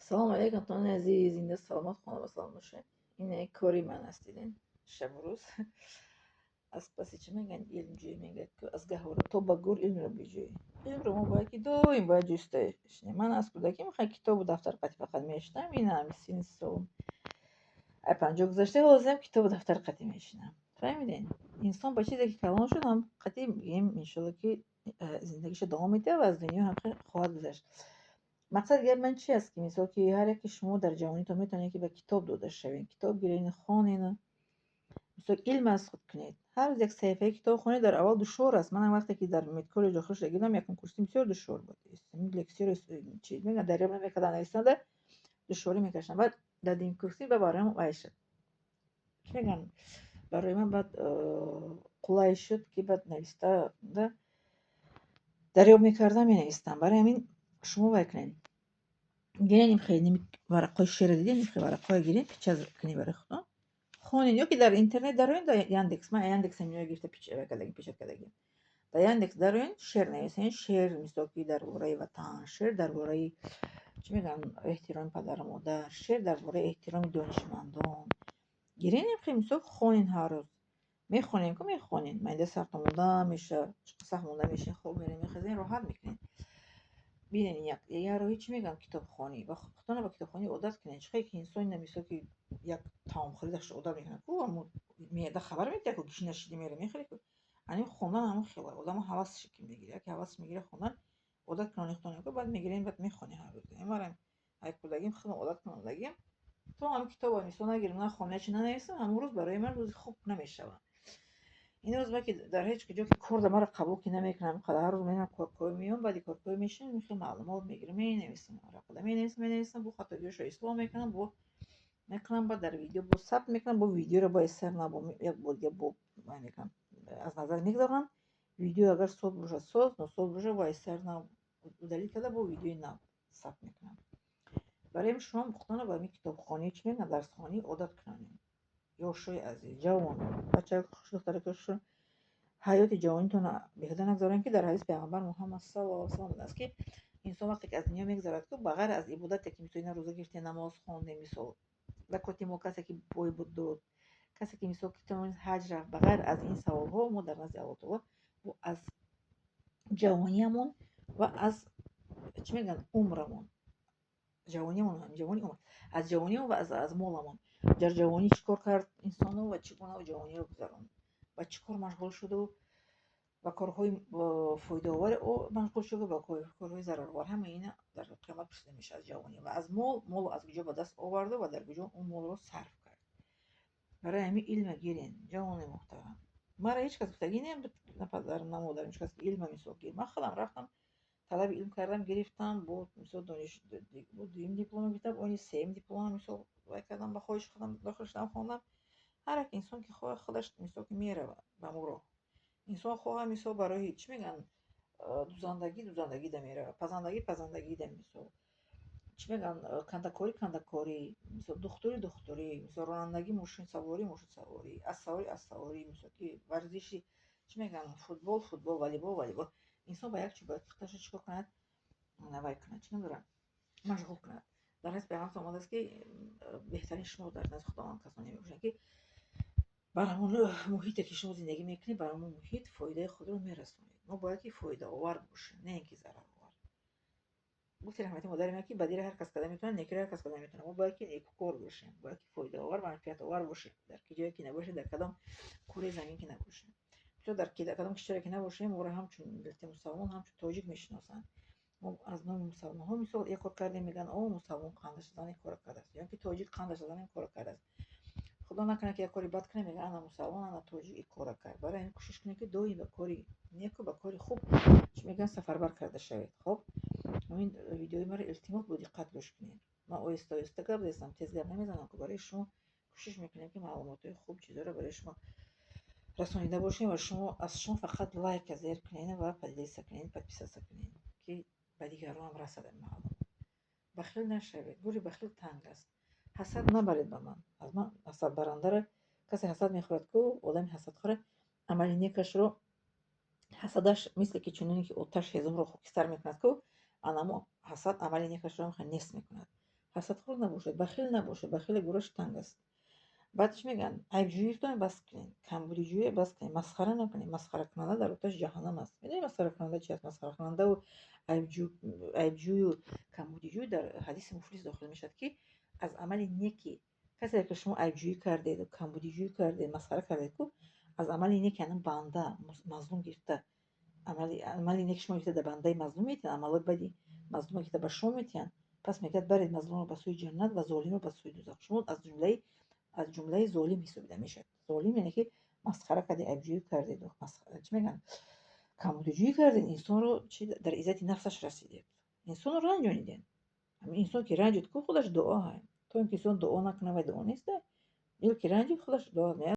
Салом алейкум, дӯстони азиз, зинда, саломат, хона салом бошед. Ин кори ман аст, диден, шабу рӯз аз паси, чӣ мегӯянд, илмҷӯӣ. Мегӯяд, ки аз гаҳвора то ба гӯр илмро биҷӯй. Илмро мо бояд ки доим бояд ҷуста шинем. Ман аз кӯдакӣ мехоҳам китобу дафтар қатӣ фақат мешинам. Ин ҳами синни сол ай 50 гузашта, ҳозирам китобу дафтар қатӣ мешинам. Фаҳмиден? Инсон ба чизе ки калон шуд, ҳам қатӣ бигем, иншолло, ки зиндагиша давом медиҳад ва аз дунё ҳам хоҳад гузашт. Мақсади гапи ман чи аст, ки мисол ки ҳар яке шумо дар ҷавонитон метавонед, ки ба китоб дода шавед, китоб гиред, хонед, мисол, илм аз худ кунед. Ҳар рӯз як саҳифаи китоб хонед, дар аввал душвор аст. Манам вақте ки дар медколлеҷ дохил шуда будам, якум курсим бисёр душвор буд. Лексияро чи мегӯянд, дарёб намекардам, нависанда душворӣ мекашидам. Баъд дар дуюм курсӣ ба бароям вай шуд. Чӣ мегӯянд, барои ман баъд қулай шуд, ки баъд нависта дарёб мекардам, менавистам. Барои ҳамин шумо вай кунед. Гиред, ин хеле варақҳои шеъра дидед, ин хеле варақҳое гиред, печать кунед барои худтон. Хонед ё ки дар интернет дароед, дар Яндекс. Ман Яндекс ҳаминоро гирифта печать кардагим. Дар Яндекс дароед, шеър нависед, шеър, мисол, ки дар бораи ватан, шеър дар бораи, чӣ мегӯянд, эҳтироми падару модар, шеър дар бораи эҳтироми донишмандон. Гиред, ин хеле, мисол, хонед ҳар рӯз. Мехонем ку, мехонем. Майда сартон монда мешавад, сахт монда мешавед, хоб меред, мехезед, роҳат мекунед. Бинед, як роҳи, чӣ мегӯянд, китобхонӣ. Ва худтонро ба китобхонӣ одат кунед. Чӣ хеле ки инсон ина, мисол, ки як таомхӯрӣ одат мекунад ку, аммо меъда хабар медиҳад ку, гушна шидӣ, мере мехӯре ку. Ани хондан ҳамон хеле одамо ҳавасш ки мегирад, яке ҳавас мегирад хондан, одат кунонӣ худтон ку, баъд мегирем, баъд мехонем ҳар рӯз. Марам ай кӯдаким худам одат кунондагиам. То ҳамин китобро, мисол, нагирам, нахонам, ячи нанависам, ҳамон рӯз барои ман рӯзи хуб намешавад. Ин рӯз ма ки дар ҳеҷ куҷо ки кор да маро қабул ки намекунам, ҳар рӯз мерам, коркӯй меём, баъди коркӯй мешинам, мехел маълумот мегирам, менависам, варақада менависам, менависам, бо хатогиҳошро ислоҳ мекунам, бо мекунам, баъд дар видео бо сабт мекунам, бо видеоро бояд сар набо як бор дига бо вай мекунам, аз назар мегузаронам. Видео агар соз бошад, соз, носоз бошад, бояд сар нав удалить карда, бо видеои нав сабт мекунам. Барои ҳамин шумо худтонро ба ҳамин китобхонӣ, чӣ мегӯянд, дарсхонӣ одат кунонед. Ёшои азиз, ҷавонон, бачаҳои хушдухтараки, ҳаёти ҷавонитонро беҳуда нагузаронед, ки дар ҳадиси Пайғамбар Муҳаммад саллаллоҳу алайҳи васаллам омадааст, ки инсон вақте ки аз дунё мегузарад ку, ба ғайр аз ибодате ки, мисол, ина рӯза гирифтем, намоз хондем, мисол, закоти мо касе ки бой буд дод, касе ки, мисол, ки тавонист, ҳаҷ рафт, ба ғайр аз ин саволҳо мо дар назди Аллоҳ таоло аз ҷавониямон ва аз, чӣ мегӯянд, умрамон, ҷавониямон, ҷавони умр, аз ҷавониямон ва аз моламон. Дар ҷавонӣ чӣ кор кард инсону ва чӣ гуна ҷавониро гузаронд, ба чӣ кор машғул шуду, ба корҳои фоидаовари машғул шуду, ба корҳои зараровар. Ҳамаи ина дар қиёмат пурсида мешавад аз ҷавонӣ ва аз мол. Молро аз куҷо ба даст оварду ва дар куҷо он молро сарф кард. Барои ҳамин илма гирен, ҷавони муҳтарам. Мара ҳеҷ кас гуфтагӣ не, на падарам, на модарам, ҳеҷ кас илма, мисол, гир. Ман худам рафтам, талаби илм кардам, гирифтам, бо, мисол, дониш, бо дуюм диплом гирифтам, они сеюм дипломам, мисол, вай кардам, ба хоҳиши худам дохил шудам, хондам. Ҳар як инсон ки хоҳад, худаш, мисол, ки меравад ба ҳамон роҳ. Инсон хоҳад, мисол, барои, чӣ мегӯянд, дузандагӣ, дузандагида меравад, пазандагӣ, пазандагида, мисол, чӣ мегӯянд, кандакорӣ, кандакорӣ, мисол, духтурӣ, духтурӣ, мисол, ронандагӣ, мошинсаворӣ, мошинсаворӣ, аспсаворӣ, аспсаворӣ, мисол, ки варзиши, чӣ мегӯянд, футбол, футбол, волейбол, волейбол. Инсон ба як чиз бояд худашро чӣ кор кунад, вай кунад, чӣ ном дорад, машғул кунад. Дар ҳадиси Пайғамбар омадааст, ки беҳтарин шумо дар назди Худованд касоне мебошанд, ки бар ҳамон муҳите ки шумо зиндагӣ мекунед, бар ҳамон муҳит фоидаи худро мерасонед. Мо бояд ки фоидаовар бошем, на ин ки зараровар. Гуфти раҳмати модари ман, ки бадиро ҳар кас карда метавонад, некиро ҳар кас карда метавонад. Мо бояд ки некукор бошем, бояд ки фоидаовар, манфиатовар бошем, дар ки ҷое ки набошем, дар кадом кураи замин ки набошем, бисёр дар кадом кишваре ки набошем, моро ҳамчун миллати мусалмон, ҳамчун тоҷик мешиносанд. Мо аз номи мусалмонҳо, мисол, як кор кардем, мегӯянд: «О, мусалмон қандаш зан ин кора кардааст» ё ки «Тоҷик қандаш зан ин кора кардааст». Худо накунад, ки як кори бад кунем, мегӯянд: «Ана мусалмон, ана тоҷик ин кора кард». Барои ҳамин кӯшиш кунед, ки доим ба кори неку ба кори хуб, чӣ мегӯянд, сафарбар карда шавед. Хоб, ҳамин видеои маро, илтимос, бо диққат гӯш кунед. Ман оҳиста оҳиста гап застам, тез гап намезанам, ки барои шумо кӯшиш мекунем, ки маълумотҳои хуб, чизҳоро барои шумо расонида бошем. Ва шумо, аз шумо фақат лайка зер кунед ва поделиться кунед, подписаться кунед, ки ба дигарон ҳам расад ин маълумот. Бахил нашавед, гӯри бахил танг аст. Ҳасад набаред ба ман. Аз ман ҳасадбарандара, касе ҳасад мехӯрад ку, одами ҳасадхӯра, амали некашро ҳасадаш, мисле ки чуноне ки оташ ҳезумро хокистар мекунад ку, анамо ҳасад амали некашро нест мекунад. Ҳасадхӯр набошед, бахил набошед, бахили гураш танг аст. Баъд чӣ мегӯянд? Айбҷӯитон бас кунед, камбудиҷӯя бас кунед, масхара накунед. Масхаракунанда дар оташи ҷаҳаннам аст. Медонед, масхаракунанда чи аст? Масхаракунандаву айбҷӯю камбудиҷӯй дар ҳадиси муфлис дохил мешавад, ки аз амали неки касе, ки шумо айбҷӯӣ кардед, камбудиҷӯӣ кардед, масхара кардед ку, аз амали неки ҳамин банда мазлум гирифта, амали неки шумо гирифта дар бандаи мазлум метиҳанд, амалҳои бади мазлума гирифта ба шумо метиҳанд. Пас мегӯяд: баред мазлумро ба сӯи ҷаннат ва золимро ба сӯи дӯзах. Шумо аз ҷумлаи золим ҳисобида мешавед. Золим яъне ки масхара кардед, айбҷӯӣ кардед, чӣ мегӯянд, камбудиҷӯӣ кардед, инсонро чи дар иззати нафсаш расидед, инсонро ранҷонидед. Ҳамин инсон ки ранҷид ку, худаш дуо ҳай. То ин ки инсон дуо накунад, вай дуо неста. Ё ки ранҷид, худаш дуо.